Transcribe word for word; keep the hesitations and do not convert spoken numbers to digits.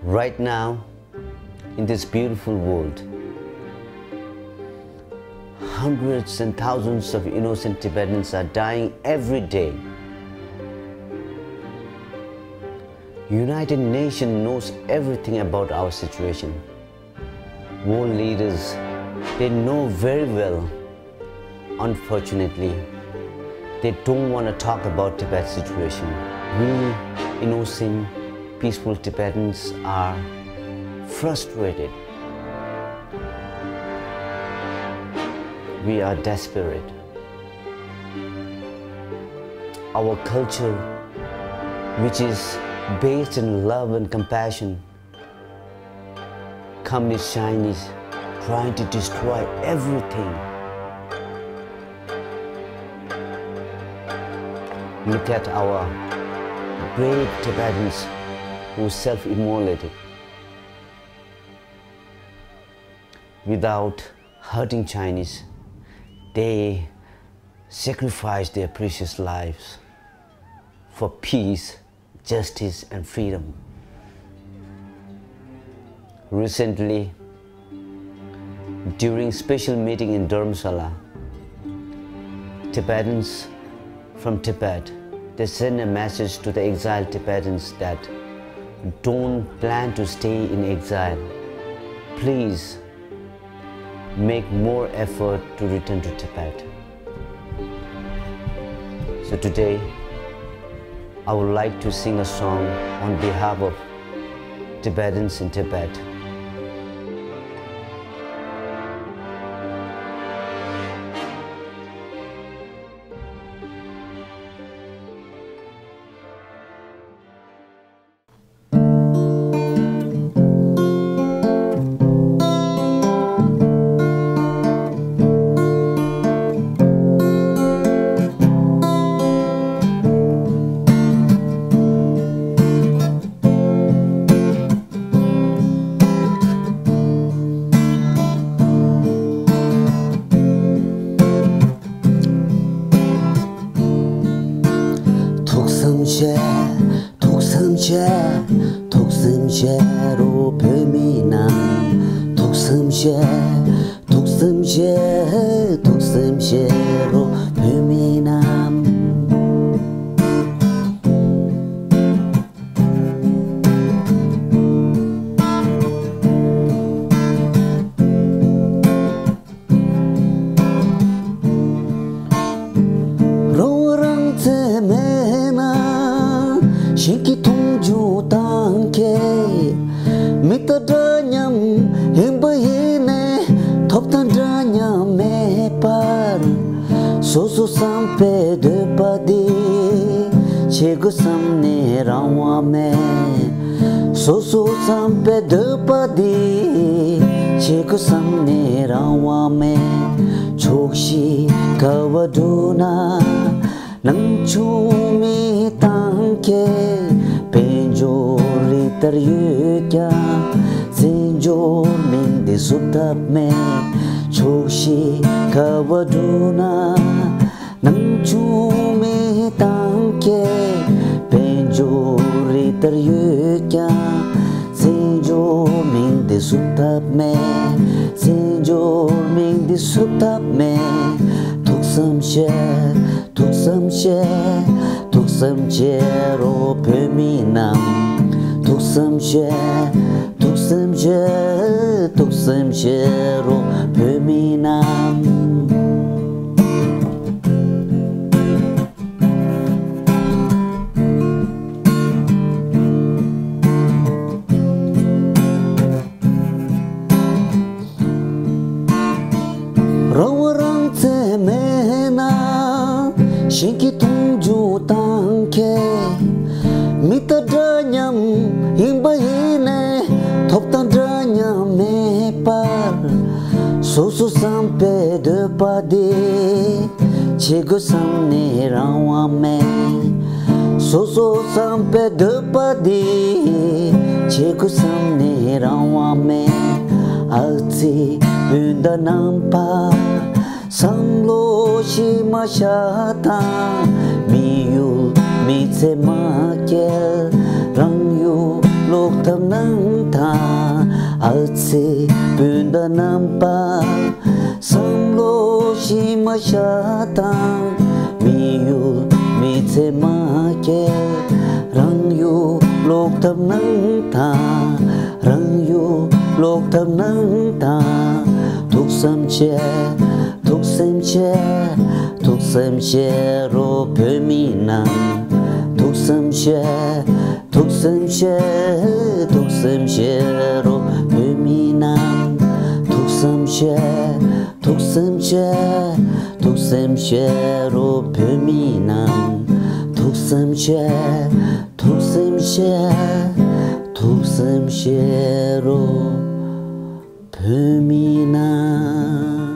Right now, in this beautiful world, hundreds and thousands of innocent Tibetans are dying every day. United Nations knows everything about our situation. World leaders, they know very well. Unfortunately, they don't want to talk about Tibet's situation. We innocent, peaceful Tibetans are frustrated. We are desperate. Our culture, which is based in love and compassion, Communist Chinese trying to destroy everything. Look at our brave Tibetans who self-immolated. Without hurting Chinese, they sacrificed their precious lives for peace, justice and freedom. Recently, during special meeting in Dharamsala, Tibetans from Tibet, they sent a message to the exiled Tibetans that don't plan to stay in exile. Please make more effort to return to Tibet. So today, I would like to sing a song on behalf of Tibetans in Tibet. ཐུགས་བསམ་བཞེས། ཐུགས་བསམ་བཞེས། ཐུགས་བསམ་བཞེས་རོ་བོད་མི་རྣམས། ཐུགས་བསམ་བཞེས། ཐུགས་བསམ་བཞེས། ཐུགས་བསམ་བཞེས་རོ་བོད་མི་རྣམས། རང་རང་ཚེ་མེད་ན། གཞན་གྱི་མཐོང་ཆུང་བཏང་མཁན། མི་ལྟ་འདྲ་མཉམ་ཡིན་པ་ཡིན་ནས། ཐོབ་ཐང་འདྲ་མཉམ་མེད་པར། སོ་སོ་བསམ་པའི་འདོད་པ་འདི། བྱེད་དགོས་བསམ་ནས་རང་དབང་མེད། སོ་སོ་བསམ་པའི་འདོད་པ་འདི། བྱེད་དགོས་བསམ་ནས་རང་དབང་མེད། ཕྱོགས་བཞི་ག་བར་འགྲོ་ན། ནང་ཆུང་མི་བཏང་མཁན། དཔལ་འབྱོར་རི་ལྟར་ཡོད་ཀྱང་། བཙན་བྱོལ་མིང་འདི་བསུབ་ཐབས་མེད། ཕྱོགས་བཞི་ག་བར་འགྲོ་ན། ནང་ཆུང་མི་བཏང་མཁན། དཔལ་འབྱོར་རི་ལྟར་ཡོད་ཀྱང་། བཙན་བྱོལ་མིང་འདི་བསུབ་ཐབས་མེད། བཙན་བྱོལ་མིང་འདི་བསུབ་ཐབས་མེད། ཐུགས་བསམ་བཞེས། ཐུགས་བསམ་བཞེས། ཐུགས་བསམ་བཞེས་རོ་བོད་མི་རྣམས། ཐུགས་བསམ་བཞེས། ཐུགས་བསམ་བཞེས། ཐུགས་བསམ་བཞེས་རོ་བོད་མི་རྣམས། རང་རང་ཚེ་མེད་ན། གཞན་གྱི་མཐོང་ཆུང་བཏང་མཁན། མི་ལྟ་འདྲ་མཉམ་ཡིན་པ་ཡིན་ནས། ཐོབ་ཐང་འདྲ་མཉམ་མེད་པར། སོ་སོ་བསམ་པའི་འདོད་པ་འདི། བྱེད་དགོས་བསམ་ནས་རང་དབང་མེད། སོ་སོ་བསམ་པའི་འདོད་པ་འདི། བྱེད་དགོས་བསམ་ནས་རང་དབང་མེད། ཨ་ཙི་སྤུན་ཟླ་རྣམ་པ། བསམ་བློ་ཞིག་མ་བཞག་དང་། མི་ཡུལ་མི་ཚེ་མ་སྐྱེལ། རང་ཡུལ་ ལོག་ཐབས་སྣང་དང་། ཨ་ཙི་སྤུན་ཟླ་རྣམ་པ། བསམ་བློ་ཞིག་མ་བཞག་དང་། མི་ཡུལ་མི་ཚེ་མ་སྐྱེལ། རང་ཡུལ་ལོག་ཐབས་སྣང་དང་། རང་ཡུལ་ལོག་ཐབས་སྣང་དང་། ཐུགས་བསམ་བཞེས། ཐུགས་བསམ་བཞེས། ཐུགས་བསམ་བཞེས་རོགས་བོད་མི་རྣམས། ཐུགས་བསམ་བཞེས། ཐུགས་བསམ་བཞེས། ཐུགས་བསམ་བཞེས་རོགས་བོད་མི་རྣམས། ཐུགས་བསམ་བཞེས། ཐུགས་བསམ་བཞེས། ཐུགས་བསམ་བཞེས་རོགས་བོད་མི་རྣམས། ཐུགས་བསམ་བཞེས། ཐུགས་བསམ་བཞེས། ཐུགས་བསམ་བཞེས་རོགས་བོད་མི་རྣམས།